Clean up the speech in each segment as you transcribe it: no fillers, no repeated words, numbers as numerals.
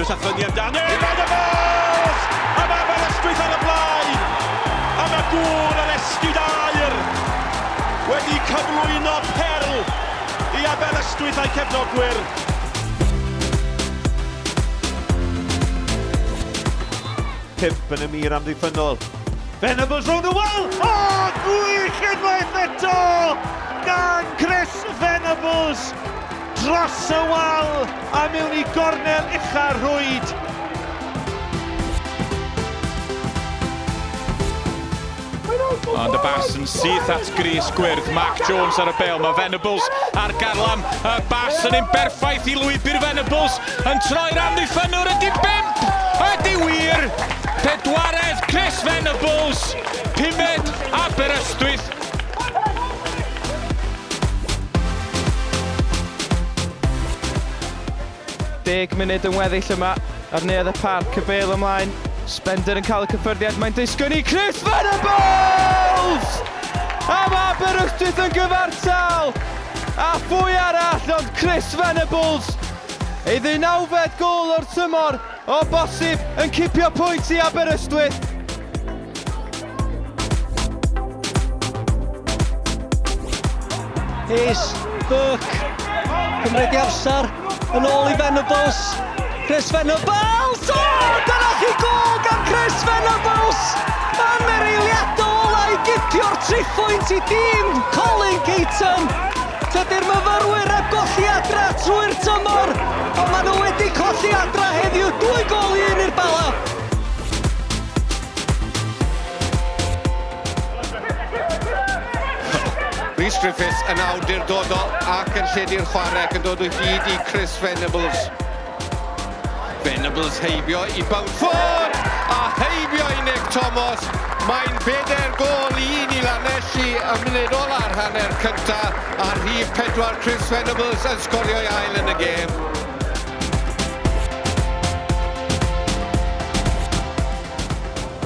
Davies a fyny amdano. Venables! A mae Aberystwyth ar y blaen! A mae gŵr yr esgid aur wedi cyflwyno perl i Aberystwyth a'i cefnogwyr. Pump yn y mur amddiffynnol. Venables rownd y wal! O, gwych unwaith eto! Gan Chris Venables! Dros y wal a mewn i gornel ucha'r rhwyd. Ond y bas yn syth at gris gwyrdd. Mark Jones ar y bel. Mae Venables ar garlam. Y bas yn un berffaith i lwybr Venables. Yn troi'r amddiffynnwr ydy bimp! Ydy wir! Pedwaredd Chris Venables. Pumed Aberystwyth. Deg munud yn weddill yma ar Neuadd y Parc, y bêl ymlaen. Spender yn cael y cyffyrddiad, mae'n disgyn i Chris Venables! A mae Aberystwyth yn gyfartal! A phwy arall ond Chris Venables! Ei ddeunawfed gôl o'r tymor, o bosib, yn cipio pwynt i Aberystwyth. Hayes, Burke, cymryd i amser, yn ôl i Venables. Chris Venables! O, dyna chi gol gan Chris Venables! Yn yr eiliadau ola i gipio'r triphwynt i dîm Colin Caton. Tydi'r myfyrwyr heb golli adra trwy'r tymor, ond maen nhw wedi colli adra heddiw, 2-1 i'r Bala. Rhys Griffiths yn awdurdodol ac yn lledu'r chwarae ac yn dod o hyd i Chris Venables. Venables heibio i Bamford a heibio i Nick Thomas. Mae'n bedair gôl i un i Lanelli y munud ola'r hanner cynta a rhif pedwar Chris Venables yn sgorio'i ail yn y gêm.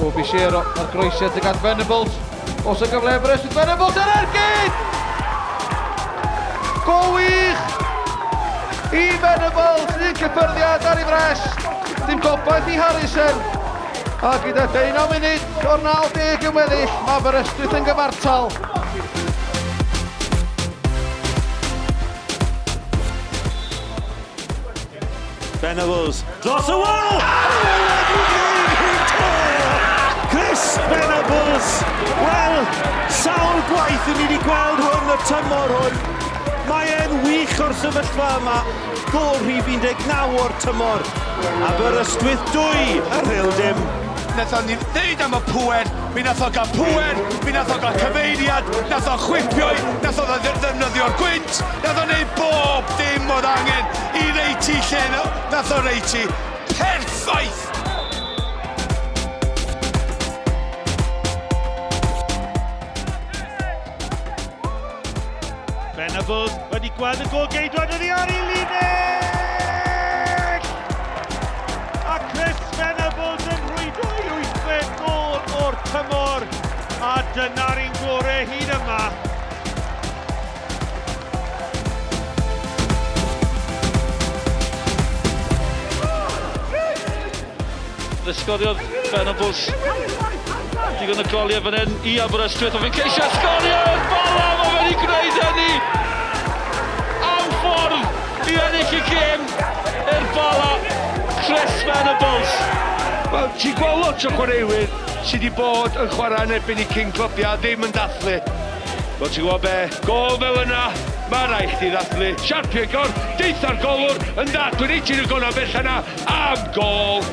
Toby Shearer ar groesiad tuag at Venables. Os y gyfle Aberystwyth Venables yn ergyd! Go wych! I Venables, un cyffyrddiad ar ei frest. Dim gobaith i Harrison. A gyda 19 munud o'r 90 yn weddill, mae Aberystwyth yn gyfartal. Venables dros y wal! A mae wedi gwneud hi 'to! Chris Venables! Wel, sawl gwaith i ni wedi gweld hwn y tymor hwn. Mae e'n wych o'r sefyllfa yma. Gôl rhif 19 o'r tymor. Aberystwyth 2, y Rhyl dim. Nathon ni ddeud am y pŵer, mi nath o gael pŵer, mi nath o gael cyfeiriad, nath o chwipio i, nath o ddefnyddio'r gwynt, nath o neud bob dim oedd angen i rei ti lle nath o rei ti. Perffaith! Venables wedi gweld y gol geidwad oddi ar ei linell! A Chris Venables yn rhwydo ei wythfed gol o'r tymor. A dyna'r un gore hyd yma. Fe sgoriodd Venables digon o goliau fan hyn i Aberystwyth, ond fe'n ceisio sgorio i'r Bala, mae fe wedi gwneud hynny! Am ffordd i ennill y gêm i'r Bala, Chris Venables. Wel, ti'n gweld lot o chwaraewyr sydd wedi bod yn chwarae yn erbyn i cyn clybiau ddim yn dathlu. Wel, ti'n gwybod be? Gol fel yna, mae rhaid chdi ddathlu. Siarpio i gor, deutha'r golwr, yn dda, dwi'n ei ti'n y gorau bell yna, am gol!